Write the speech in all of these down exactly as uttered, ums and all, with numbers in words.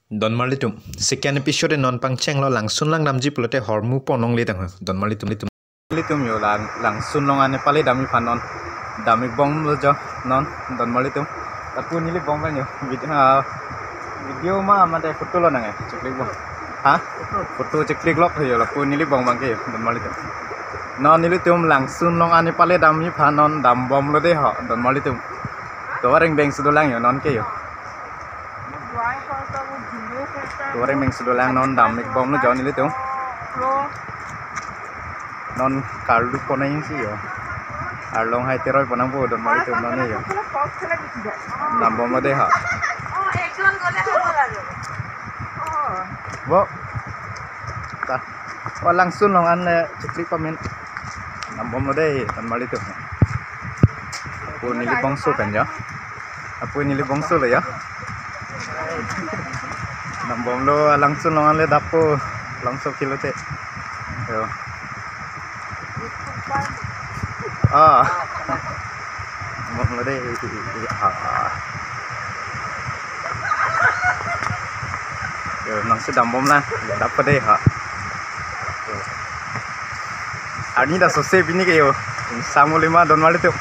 Donmarlitum, second episode non pangchenglo, langsun langdamji pulote hormu pon longle tang ho. Donmarlitum, litum. Litum yo lang, langsun long an nepale damji aphan non dam-ik bomlo jo non, donmarlitum. Lapu neli bong abang yo. Video, ah, video ma mate photo lo nang, eh, cheklik bom. Ha? Photo cheklik lok yo, lapu neli bong abang ke yo, donmarlitum. Non nelitum langsun long an nepale damji aphan non dam bomlo de ho, donmarlitum. Tovar engbeng si dolang yo non ke yo. Tovar engbeng si dolang, non dam-ik bomlo jo nelitum. Non karlu pon nangji yo. Arlong hai teroi pon nangpo donmarlitum non yo. Dam bomlo de ha. Bo. Ta. O langsun long an le cheklik pamen. Dam bomlo de donmarlitum. Lapu neli bongso pen jo. Lapu neli bongso lo yo. Dam bomlo, langsun long an le dappo, langso kilo te. Yo. Ah. Bomlo de. Ah. Yo, nangsi dam bomlang, dappo de ha. Yo. Arni dak sose pini ke yo. Ingsam lima donmarlitum.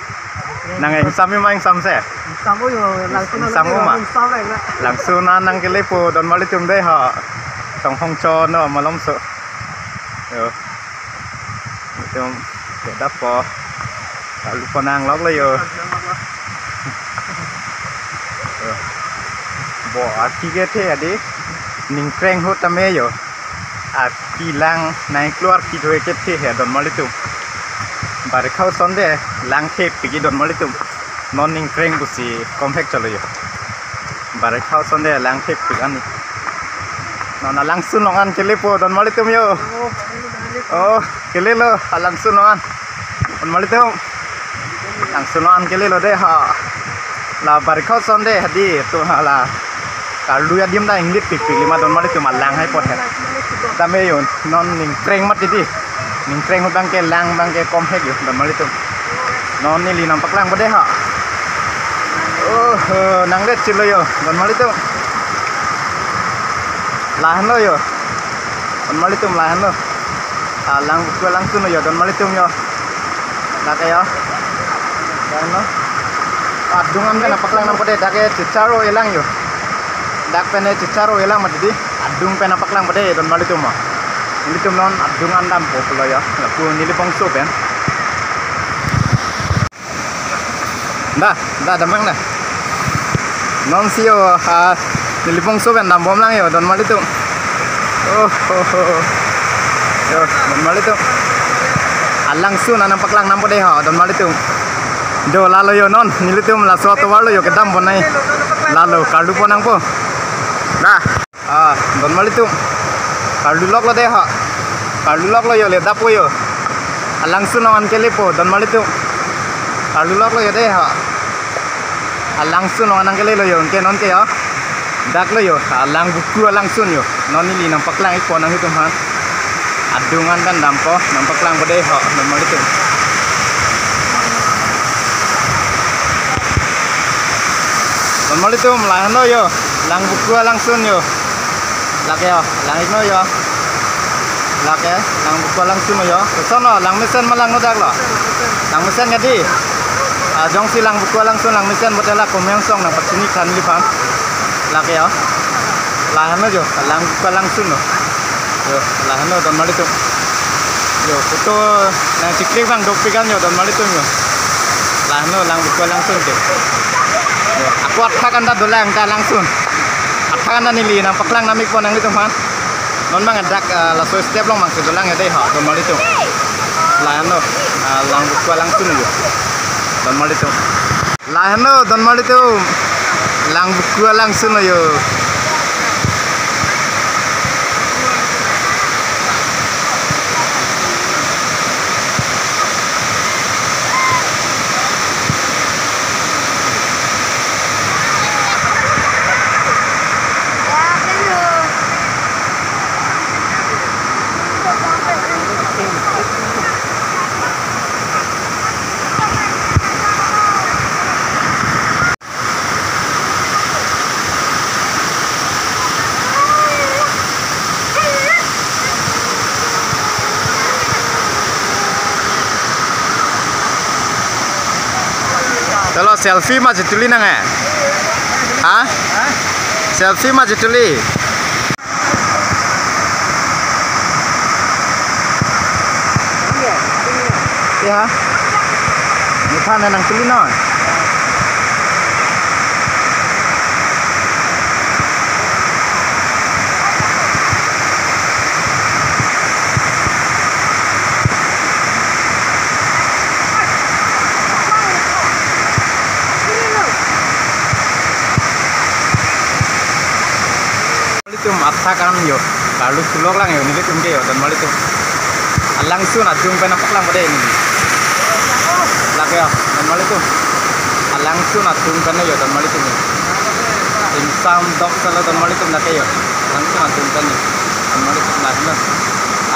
Nang ingsam ma, ingsam se? Ingsam yo, langsun, ingsam ma? Ingsam lang na. Langsun an nang kelepo donmarlitum de ha. Chonghong chon no malomso. Yo. Itum, yo dappo. Lalu ponang lok lo yo. Yo. Bo, arki kethe adi. Ningkreng ahut tame yo. Arki lang nangklo, arki thoi kethe he donmarlitum. Barikha ason de lang thepik donmarlitum. Non ningkreng pusi komhek chalo yo. Barikha ason de lang thepik ani. Non alangsun long an kelepo donmarlitum yo. Oh, kelelo alangsun long an. Donmarlitum. Langsun long an kelelo de ha. La barikha ason de hadi to hala. Karlu adim ta inglit pikpik lima donmarlitum, alang hai pot he. Tame yo non ningkreng mat di. Ningkreng ahut abang ke lang abang ke komhek yo donmarlitum. Non neli nangpaklang bade ha. Oh, eh, nang det chilo yo donmarlitum. Lahenlo yo. Donmarlitum lahenlo. Ah, lang buku langsun yo donmarlitum yo. Dak ke yo. Lahenlo. Adung an pen nangpaklang nangpo de, dak ke chicharo elang yo. Dak pen chicharo elang mati di. Adung pen nangpaklang bade donmarlitum ma. Nelitum non adung an dampo pulo yo. Lapu neli bongso pen. Da, da, damnang da. Non si yo, ha, neli bongso pen dam bomlang yo, donmarlitum. Oh, oh, oh, oh. Yo, donmarlitum. Alangsun an nangpaklang nangpo de ha, donmarlitum. Do lalo yo non, nelitum laso atovar lo yo kedam bom nai. Lalo, karlu pon nangpo. Da. Ah, donmarlitum. Karlu lok lo de ha. Karlu lok lo yo, le dappo yo. Alangsun long an kelepo donmarlitum. Karlu lok lo yo de ha. Alangsun long an nang kelelo yo, anke non ke yo. Dak lo yo, alang buku alangsun yo. Non neli nangpaklang-ik pon nang itum aphan. Adung an pen dampo, nangpaklang bade ho, donmarlitum. Donmarlitum, lahenlo yo, lang buku alangsun yo. Lake yo, lang-iknon yo. Lake, lang buku alangsun yo. Koson lo, lang mesen ma langno dak lo? Lang mesen kadi. Ah, jongsi lang buku alangsun, lang mesen bote la comment section nangpachini than neliphan. Lake yo. Lahenlo yo, lang buku alangsun lo. Yo, lahenlo donmarlitum. Yo, photo nangcheklik abang dopik an yo donmarlitum yo. Lahenlo lang buku alangsun ke. Yo, ako athak an ta dolang ta alangsun. Athak an ta neli nangpaklang nang-ik pon nang itum aphan. Non abang dak, eh, laso step along abang si dolang ya de ha, donmarlitum. Lahenlo, eh, lang buku alangsun yo. Donmarlitum. Lahenlo donmarlitum, lang buku alangsun lo yo. Chalo, selfie ma chetuli nang eh? Ha? Selfie ma chetuli? Ya. Nithan nang tuli non. Nelitum athak an yo, karlu sulok lang yo, nelitum ke yo, don malitum. Alangsun adung pen nangpaklang pade neli. Lake yo, don malitum. Alangsun adung pen yo, don malitum yo. Ingsam dok sala don malitum lake yo. Alangsun adung pen yo, don malitum, lahenlo.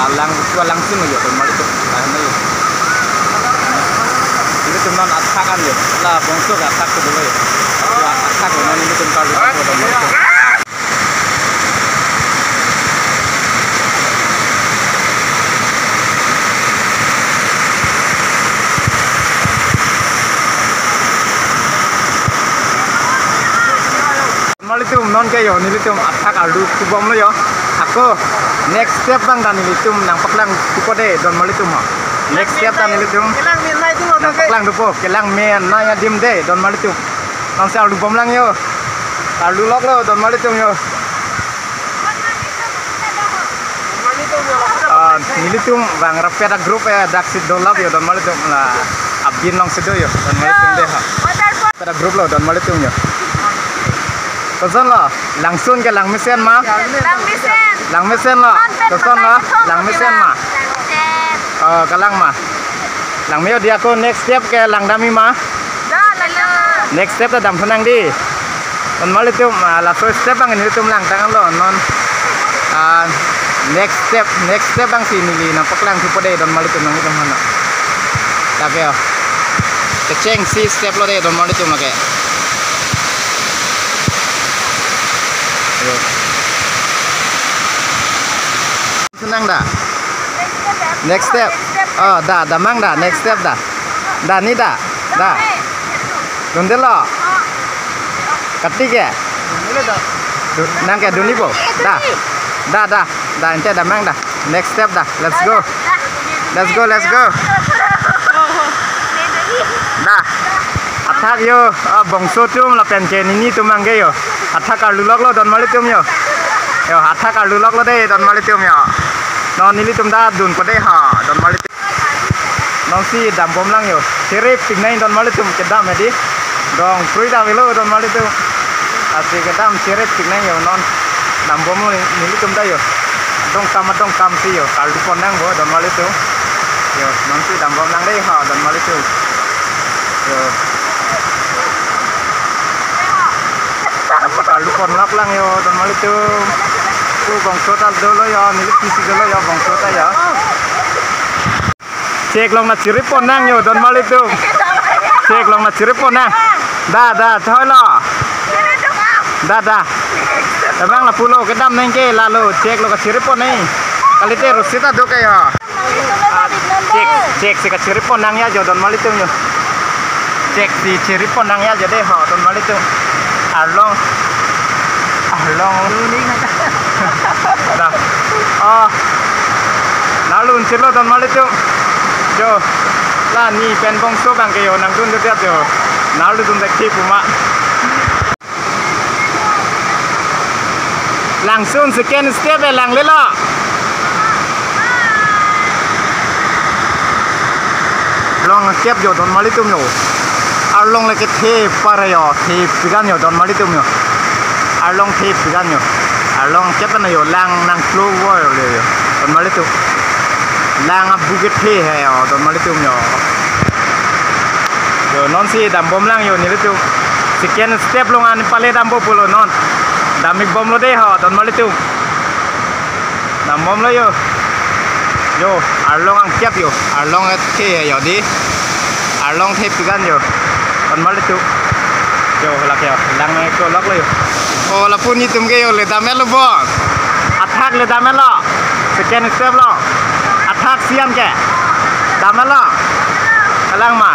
Alang utu alangsun yo, don malitum, lahenlo yo. Nelitum non athak an yo, la bongso ke athak ke dolo yo. Athak lo non nelitum karlu, don malitum. Malitum non ke yo, nelitum athak arlu tubom lo yo. Ako next step abang ta nelitum nangpaklang thupo de, don malitum ho. Next step ta nelitum kelang me nai tum lo nangpaklang thupo, kelang me nai adim de, don malitum. Nangsi arlu bom lang yo. Arlu lok lo, don malitum yo. Ah, nelitum bang rapet a-group eh, daksi dolap yo, don malitum, la abin alongsi do yo, don malitum de ha. Rapet a-group lo, don malitum yo. Koson lo, langsun ke langmesen ma? Langmesen. Langmesen lo. Koson lo, langmesen ma? Langmesen. Oh, kalang ma? Langme yo, dia ko next step ke langdam-i ma? Da, langdam. Next step ta damthu nang di. Don malitum, ah, laso step abang nelitum langtang lo non. Ah, next step, next step abangsi neli nangpaklang thupo de, don malitum, nanglitum hana. Lake yo. Kechengsi step lo de, don malitum, lake. Yo. Nang da. Next step. Oh, da, damnang da. Next step da. Da, ni da. Da. Dundelo. Kati ke? Du-, nang ke dun-ipo. Da. Da, da. Da, ante damnang da. Next step da. Let's go. Let's go, let's go. Da. Athak yo, ah, bongso atum lapen ke nini atum abang ke yo. Athak arlu lok lo, don malitum yo. Yo, athak arlu lok lo de, don malitum yo. Non nelitum ta dunpo de ha, don malitum. Nonsi dambom lang yo. Cherip pik nai, don malitum, kedam hedi. Dong krui ta avelo, don malitum. Lasi kedam cherip pik nai yo non. Dambom lo nelitum ta yo. Adong kam, adong kamsi yo. Karlu pon nangpo, don malitum. Yo, nonsi dambom lang de ha, don malitum. Yo. Karlu pon lok lang yo, don malitum. Tu bongso ta dolo yo, neli pisi dolo yo, bongso ta yo. Chek along nangcherip pon nang yo, don malitum. Chek along nangcherip pon nang. Da, da, thoi lo. Da, da. Abang lapu lo, kedam nang ke, lalo, chek along kacherip pon nang. Kalite rosi ta do ke yo. Ah, chek, chek si kacherip pon nang ya jo, don malitum yo. Chek si cherip pon nang ya jo de ho, don malitum. Arlong. Arlong. Da. Ah. Nalun chelo, don malitum. Jo. La ni pen bongso abang ke yo, nangdun de jo. Nalun dun de ki puma. Langsun second step e, langlelo. Arlong kep yo, don malitum yo. Arlong le kethe pare yo, the pigan yo, don malitum yo. Arlong the pigan yo. Arlong kep na yo, lang nangklo vo yo le yo, don malitum. Lang abu kethe he yo, don malitum yo. Yo, nonsi dambom lang yo nelitum. Second step along an pale dampo pulo non. Dam-ik bom lo de ho, don malitum. Dambom lo yo. Yo, arlong angkep yo. Arlong the yo di. Arlong the pigan yo, don malitum. Yo, lake yo. Lang nangklo lok lo yo. Oh, lapu netum ke yo, le dam-et lo bo. Athak le dam-et lo. Second step lo. Athak siam ke. Dam-et lo. Kalang ma?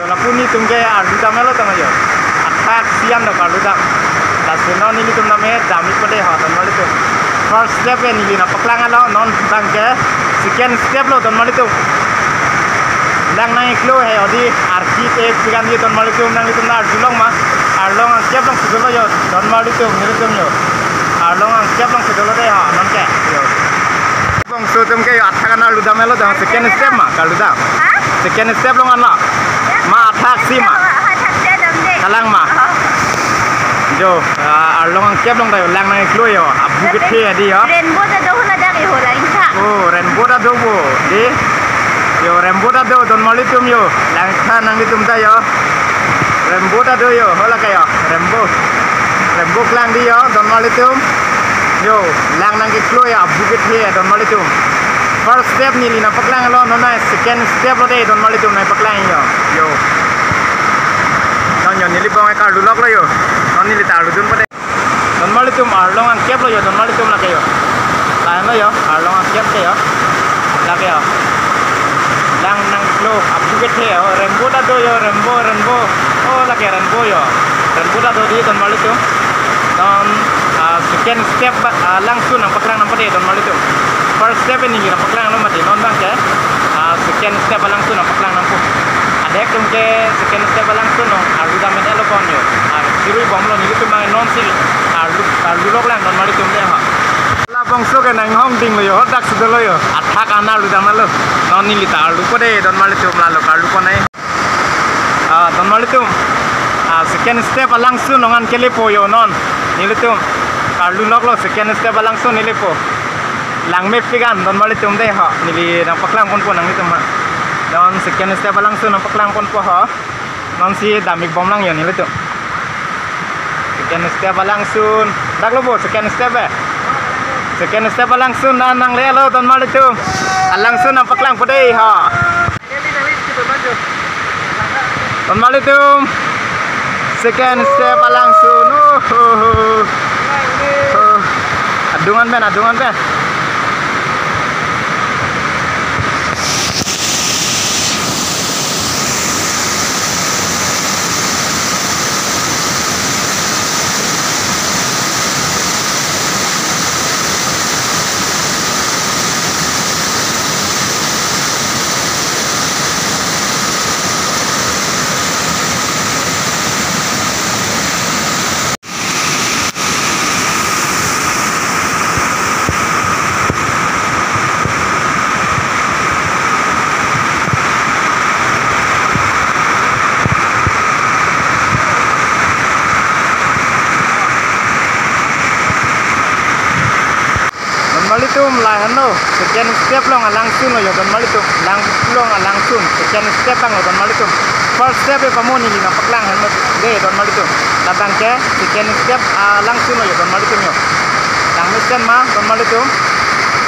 Lapu nelitum ke arlu damlo tanglo yo. Athak siam do arlu dam. Lasi non nelitum name dam-ikpo dei ho donmarlitum. First step ke neli nangpaklang alo, non abang ke second step lo donmarlitum. Lang nang-iklo he odi arki te pigan di donmarlitum, nanglitum nang arjulong ma. Arlong angkep alongsi dolo yo donmarlitum, nelitum yo. Arlong angkep alongsi dolo dei ho non ke yo. Bangso atum ke athak an arlu damlo, dam second step ma arlu dam. Ha? Second step along an lo. Ya. Ma athak si ma. Ha, athak si dam dei. Kalang ma. Oh. Jo, ah, arlong angkep along ta yo, lang nang-iklo yo. Abu kethe dei yo. Rainbow ta do ho ladak yo, lang tha. Oh, rainbow ta do bo. Dei. Yo, rainbow ta do donmarlitum yo. Lang tha nanglitum ta yo. Rainbow ta do yo, ho lake yo. Rainbow. Rainbow klang dei yo donmarlitum. Yo, lang nang-iklo yo, abu kethe donmarlitum. First step neli nangpaklanglo, non nang second step lo dei donmarlitum nangpaklang yo. Yo. Non yo neli bong ke arlu loklo yo. Non neli ta arlu dunpo dei. Donmarlitum arlong angkep lo yo donmarlitum lake yo. Lahenlo yo, arlong angkep ke yo. Lake yo. Lang nang-iklo, abu kethe yo, rainbow ta do yo, rainbow, rainbow. Oh, lake rainbow yo. Rainbow ta do dei donmarlitum. Non, ah, second step ba, ah, langsun nangpaklang nangpo dei donmarlitum. First step neli nangpaklanglo mati, non abang ke, ah, second step alangsun nangpaklang nangpo. Adek atum ke second step alangsun along arlu dam-iklo pon yo. Ah, chirui bomlo, nelitum abang nonsi arlu, arlu loklang donmarlitum dei ho. Labangso ke nanghong dinglo yo, ho daksi dolo yo. Athak an arlu damlo. Non neli ta arlupo dei donmarlitum, lalo arlupo nai. Ah, donmarlitum. Ah, second step alangsun along an kelepo yo non. Nelitum arlu loklo, second step alangsun nelepo. Lang mepik an donmarlitum dei ho. Neli nangpaklang ponpo nanglitum ha. Non second step alangsun nangpaklang ponpo ho. Nonsi dam-ik bomlang yo nelitum. Second step alangsun. Daklo bo second step eh. Second step alangsun an nanglelo donmarlitum. Alangsun nangpaklangpo dei ho. Donmarlitum. Second step alangsun. Oh, oh, oh. Oh. Adung an pen, adung an pen. Donmarlitum, lahenlo, second step along alangsun lo yo donmarlitum, lang along alangsun, second step abang lo donmarlitum. First step ke pamo neli nangpaklang henlo dei donmarlitum. Labang ke second step alangsun lo yo donmarlitum yo. Lang mesen ma donmarlitum.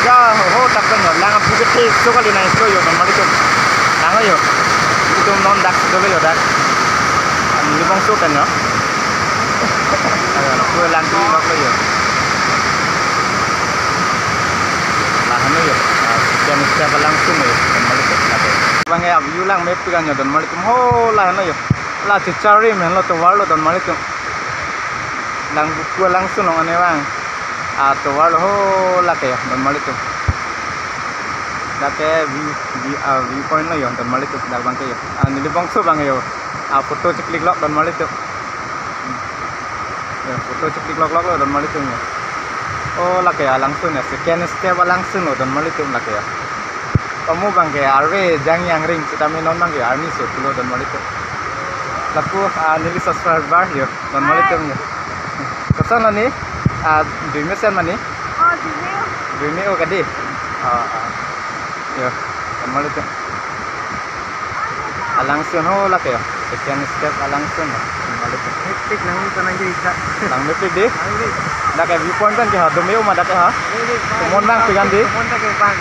Ya ho ho tak pen yo, lang abu kethe so kali nang-iklo yo donmarlitum. Lang yo. Itum non daksi dolo yo dak. Neli bangso pen yo. Ayo, ko lang tu lok lo yo. Lahenlo yo. Ah, second step alangsun lo yo donmarlitum. Lake. Abang ke view lang mepik an yo donmarlitum. Ho lahenlo yo. La chichari men lo tovar lo donmarlitum. Lang buku alangsun along an abang. Ah, tovar lo ho lake yo donmarlitum. Lake view, view, ah, view point lo yo donmarlitum. Dak abang ke yo. Ah, neli bangso abang yo. Ah, photo cheklik lok donmarlitum. Ya, photo cheklik lok lok lo donmarlitum ya. Oh, lake alangsun ya. Second step alangsun lo donmarlitum lake ya. Pamo abang ke arve jang yang ring sitame non abang ke arni so pulo donmarlitum. Lapu, ah, neli subscriber yo donmarlitum ya. Koson lo ni? Ah, dui mesen mani? Oh, dui me. Dui me o kadi. Ah, ah. Yo, donmarlitum. Alangsun ho lake yo. Second step alangsun ho. Donmarlitum. Mepik nang ko nang jadi ka. Lang mepik dei. Nang dei. Dak ke view point kan ke ha, dome ma dak ke ha. Dei, dei. Tomon lang pigan dei. Tomon dak ke bang.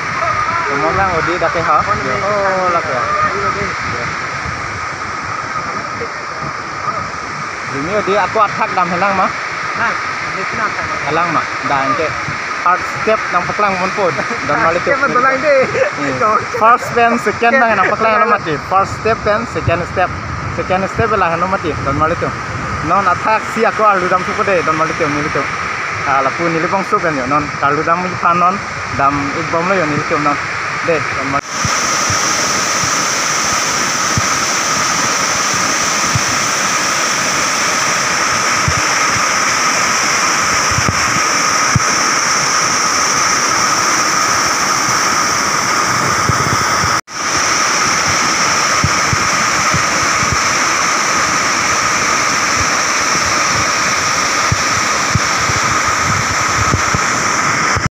Tomon lang odi dak ke ha. Tomon lang. Oh, lake yo. Dei, dei. Yo. Dei, dei, ako athak dam helang ma. Lang, ini kenapa? Helang ma. Dak anke. First step nangpaklang ponpo donmarlitum. Step dolang dei. Iya. First pen second abang nangpaklanglo mati. First step pen second step. Second step la heno mati, don marlitum. Non athak si ako arlu dam supo de, don marlitum, nelitum. Ah, lapu neli bangso pen yo, non karlu dam iphan non, dam-ik bomlo yo nelitum non. De, don